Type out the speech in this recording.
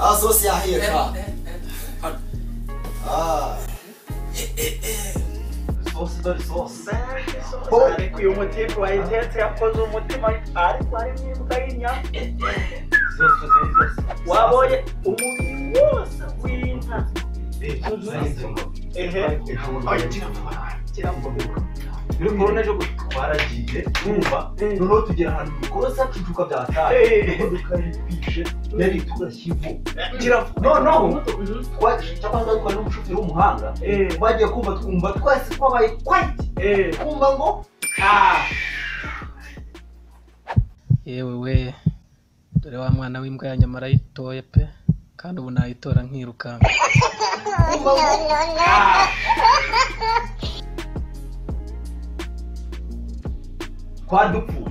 Ah, sosi yahiye sha. Ah. Sosi dore sosi. Ariko uyu mutipe wayitetse yakoze umutima ariko harimo imbwa y'inyama. Wabonye umubiri wose w'inka. Ehe. Oya kiravuga. Rero corona ejo twaragiye twumva noneho tugera ahantu bikorosa cucuka byataye imodoka yari yari turashya ivu noneho twaje cyangwa twari n'umushoferi w'umuhanga twagiye kumva twumva twese twabaye quiet kumva ngo Yewe we, dore wa mwana w'imbwa ya nyamara ayitoye pe, kandi ubu nayitora nkirukanka. Kumva ngo twari dupfuye.